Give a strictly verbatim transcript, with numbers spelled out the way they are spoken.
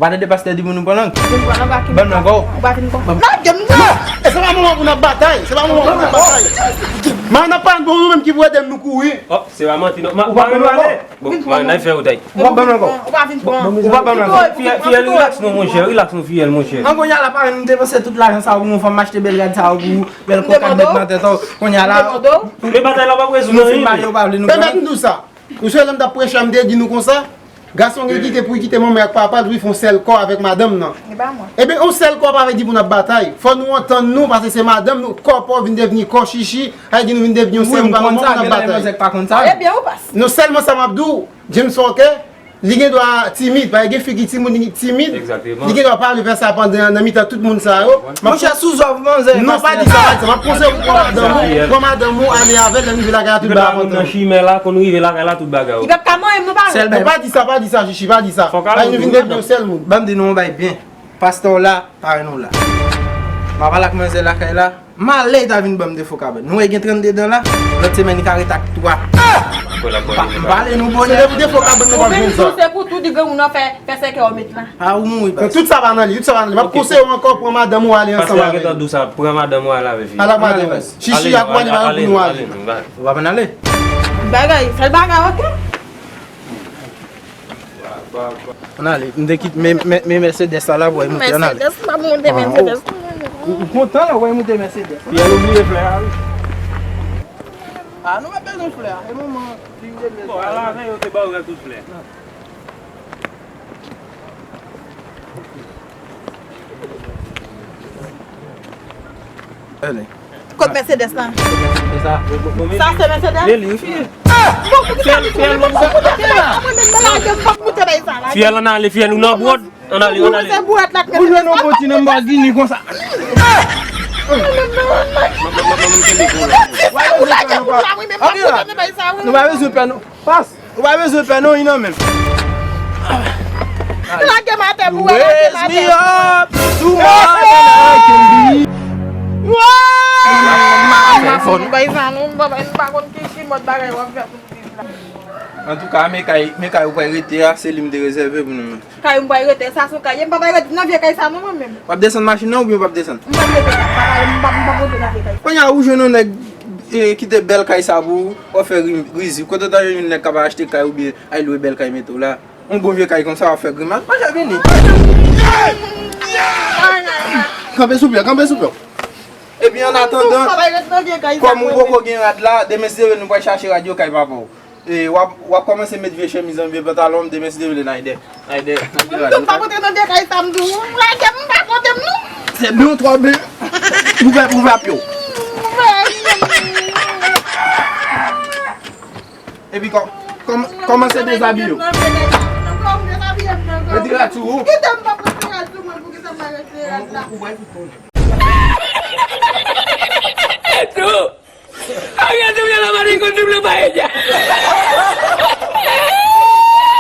Ou pa tande pastè di pou nou pran lang? Vin pran lang, ou pa vin pran. Ban m lang, oh. Ou pa vin pran. Lage m non! E se pa moman pou n ap batay, se pa moman pou n ap batay. Man, n ap pale pou nou menm ki pou ede nou kouri. Oh, se pa manti non. Ou pa ban m lang, oh. Bon, man, n a fè ou tay. Ou pa ban m lang, oh. Ou pa vin pran. Ou pa ban m lang, oh. Fiyèl, fiyèl, rilaks non, monchè, rilaks non, fiyèl, monchè. An kounye a la, parèy nou depanse tout lajan sa yo pou yon fanm, m achte bèl rad sa yo pou bèl kokat met nan tèt ou. Kounye a la. Men batay la p ap rezoud anyen. Nou fin marye, ou pa vle nou pran. Pèmèt m di w sa. Ou sonje lè m t ap preche a, m te di nou konsa, gason gen kite pou l kite manman ak papa l, pou l fè yon sèl kò avèk madanm nan. Ebyen, yon sèl kò pa vle di pou n ap batay. Fò nou antann nou, paske se madanm nou, kò pa w vin devni kò chichi, sa vle di nou vin devni yon sèl, nou pa konn sa, gen de lè manzè k pa konn sa. Ebyen, ou pa. Non sèlman sa m ap di w, James Walker, li gen dwa timid, paske gen fi ki timoun, li timid, li gen dwa pa vle fè sa pandan nan mitan tout moun sa yo. Monchè, sou zòf manzè. Non, pa di sa, pa di sa. M ap konseye w pran madanm ou, pran madanm ou, ale avè l, lè nou rive lakay la, tout bagay kontan. Nan chimè la, konn rive lakay la, tout bagay. Li p ap ka manyen m non, pa. Non, pa di sa, pa di sa, chichi, pa di sa. Fòk ale nou vin devni yon sèl moun. Ban m di nou yon bagay byen. Pastè w la, parèy nou la. M a pale ak manzè lakay la. M ale, li ta vin ban m defo kabann. Nou wè gen trannde dan la, lòt semèn li ka ret ak twa. M pale nou bonè. Se pou defo kabann nou pa jwenn sa. Se pou tou di granmoun nan fè, fè sèkèy ou met la. A, ou mouri baz. Tout sa pa nan li, tout sa pa nan li. M ap konseye w ankò, pran madanm ou ale ansanm avè l. Pastè a gentan di w sa, pran madanm ou ale avè fi a. Al ak madanm ou. Chichi ak Wani pa gen pou nou ale. Ou pa vin ale. Bagay, sèl bagay, oke. Ann ale, m te kit, men, men, men Mercedes la, la, pou w moute, ann ale. Mercedes, m ap moute Mercedes. Ou, ou kontan la, w moute Mercedes. Fiyèl ou bliye flè a, wi. A, nou pa bezwen flè a. E manman, li vle flè. Bon, al avè yo te ba w tout flè. Kot Mercedes la? Sa se Mercedes? Li, li, wi. Fiyèl, fiyèl, fiyèl, fiyèl. Fiyèl ann ale, fiyèl ou nan bwòd. Ann ale, ann ale. Ou jwenn yon bon ti nanm bagini konsa. Nou pa bezwen pè non. Pas. Ou pa bezwen pè non, li nan men m. Lage m atè pou wè, lage m atè. Raise me up, do more than I can be. Woy! Bay sa non, m pa, m pa konn ki, ki mòd bagay w ap fè pou m viv la. Antouka, men kay, men kay ou pral rete a, se li m te rezève pou nou menm. Kay ou m pral rete, sa se yon kay, m pa pral rete nan vye kay sa non, mwen menm. W ap desann machin nan oubyen w p ap desann? M p ap rete, m pa, m p ap, m p ap rete nan vye kay sa. Kounye a ou jwenn yon nèg, e, kite bèl kay sa pou ou, w ap fè ri-, rizi. Kote w ta jwenn yon nèg k ap achte kay oubyen al lwe bèl kay mete w la? Yon bon vye kay konsa w ap fè grimas. Monchè, vini. Kanpe souple, kanpe souple. Epi an atandan, kòm ou poko gen rad la, demen si Dye vle nou pral chache rad yo kay papa w. E, w ap, w ap kòmanse met vye chemiz an, vye pantalon, demen si Dye vle n a ede. N a ede, n a ede rad yo. M p ap antre nan vye kay sa m di w. Lage m, m pa konte m non. Se byen ou twò byen. Ouvè, ouvè pye w. Epi kò-, kòm-, kòmanse dezabiye w. Retire rad sou ou. Kite m pa retire rad sou mwen, poukisa m pa retire rad la? Ou, ou, ou, ou. Ariel te vle la mari kon double paella.